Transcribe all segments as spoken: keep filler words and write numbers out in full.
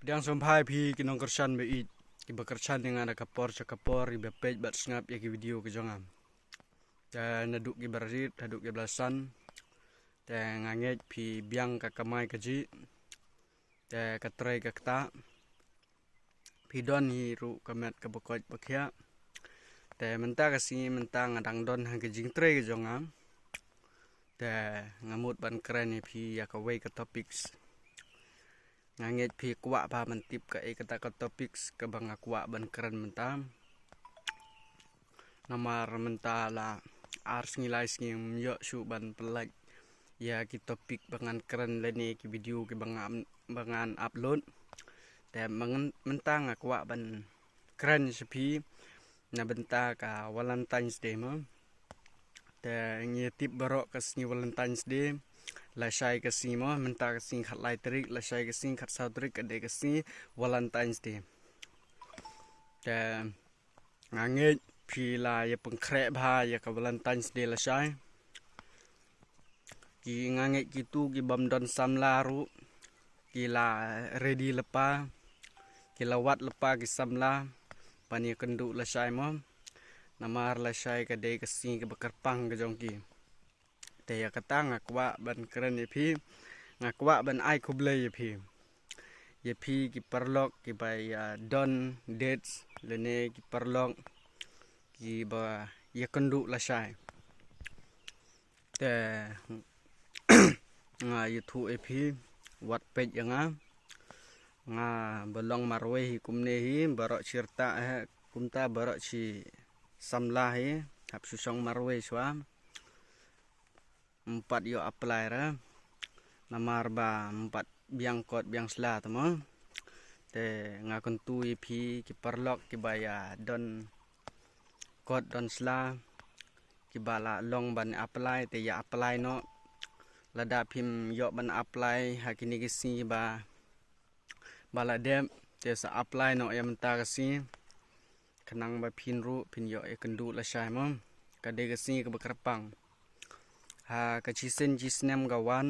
Pdiang sngewbha ïa phi ki nongkyrshan ba ïeit, kiba kyrshan ïa nga na ka por sha ka por, kiba peit bad sngap ïa ki video ki jong nga. Te naduh kiba rit haduh kiba la san, te nga ngeit phi biang ka kamai kajih, te ka trei ka ktah. Phi don hi ruh ka met kaba koit ba khiah. Te mynta ka sngi mynta nga dang don ha ka jingtrei ka jong nga. Te nga mut ban kren ïa phi ïa kawei ka topics. Nga ngeit phi kwah bha ban tip kaei kata ka topics kaba nga kwah ban kren mynta. Namar mynta la ar sngi lai sngi ngam ïoh shuh ban pyllait ïa ki topic ba ngan kren lane ki video kiba ngan, ba ngan upload. Te mynta nga kwah ban kren sha phi na bynta ka Valentine's Day mo. Te ngi tip baroh ka sngi Valentine's Day, lashai ka sngi mo, mynta ka sngi khatlai tarik, lashai ka sngi khatsaw tarik ka dei ka sngi Valentine's Day. Te nga ngeit phi la ïa pynkhreh bha ïa ka Valentine's Day lashai. Ki nga ngeit kitu ki bym don samla ruh ki la ready lypa, ki la wad lypa ki samla ban ïa kynduh lashai mo. Namar lashai ka dei ka sngi kaba kyrpang ka jong ki. Te ïa kata nga kwah ban kren ïa phi, nga kwah ban ai khublei ïa phi. Ïa phi ki paralok kiba ïa don dates lane ki paralok kiba ïa kynduh lashai. Te nga ïathuh ïa phi wat peit ïa nga. Nga ba long marwei hi kumne hi baroh shi rta hi kumta baroh shi samla hi hap shu shong marwei shuwa. Ym pat ïoh apply ra namar ba ym pat biang kot biang sla te mo. Te nga kyntu ïa phi ki paralok kiba ïa don kot don sla kiba la long ban apply te ïa apply noh. Lada phim ïoh ban apply ha kine ki sngi ba ba la dep te sa apply noh ïa mynta ka sngi. Khnang ba phin ruh phin ïoh ïa kynduh lashai mo. Ka dei ka sngi kaba kyrpang ha ka shisien shisnem ka wan.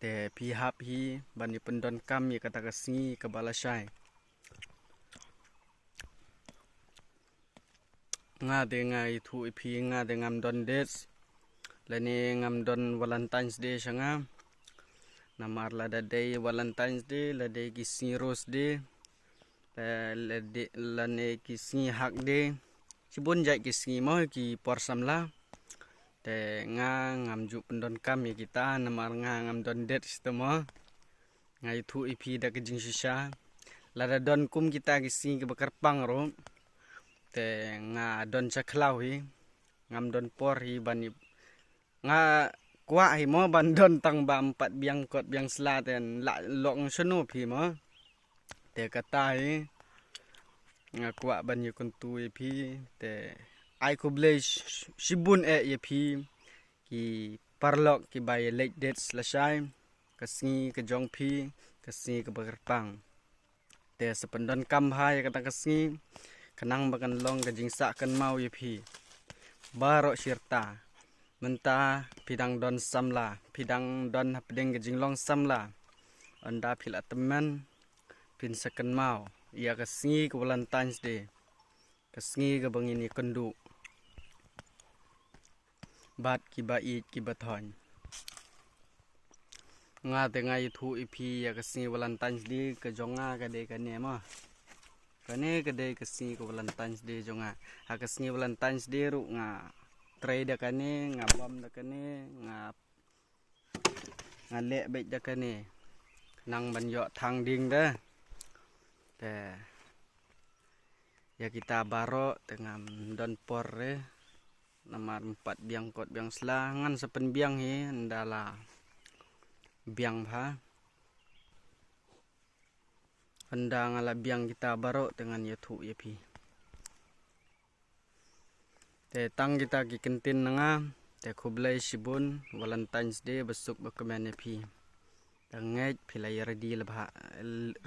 Te phi hap hi ban ïa pyndonkam ïa kata ka sngi kaba lashai. Nga te nga ïathuh ïa phi nga te ngam don dates lane ngam don Valentine's Day sha nga. Namar lada dei Valentine's Day la dei ki sngi Rose Day, eh, la dei lane ki sngi Hug Day. Shibun jait ki sngi mo ki por samla. Te nga ngam ju pyndonkam ïa kita namar nga ngam don dates te mo. Nga ïathuh ïa phi da ka jingshisha. Lada don kum kita ki sngi kiba kyrpang ruh te nga don sha khlaw hi. Ngam don por hi ban ïa nga kwah hi mo ban don tang ba ym pat biang kot biang sla te la long shano phi mo. Te kata hi nga kwah ban ïa kyntu ïa phi te ai khublei shibun eh ïa phi ki paralok kiba ïa leit dates lashai. Ka sngi ka jong phi ka sngi kaba kyrpang. Te sa pyndonkam bha ïa kata ka sngi khnang ba kan long ka jingsah kynmaw ïa phi baroh shi rta. Mynta phi dang don samla phi dang don hapdeng ka jinglong samla. Ynda phi la tymmen phin sa kynmaw ïa ka sngi ka Valentine's Day, ka sngi kaba ngin ïa kynduh bad kiba ïeit kiba thoiñ. Nga te nga ïathuh ïa phi ïa ka sngi Valentine's Day ka jong nga ka dei kane mo. Kane ka dei ka sngi ka Valentine's Day jong nga. Ha ka sngi Valentine's Day ruh nga trei da kane, nga bam da kane, nga nga leh beit da kane. Nang ban ïoh thang ding da. Te ïa kita baroh te ngam don por re. Namar ym pat biang kot biang sla ngan sa pynbiang hi ynda la biang bha. Ynda nga la biang kita baroh te ngan ïathuh ïa phi. Te tang kita ki kyntien na nga te khublei shibun Valentine's Day ba suk ba kmen ïa phi. Te ngeit phi la ïa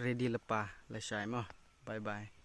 ready lypa lashai mo. Bye bye.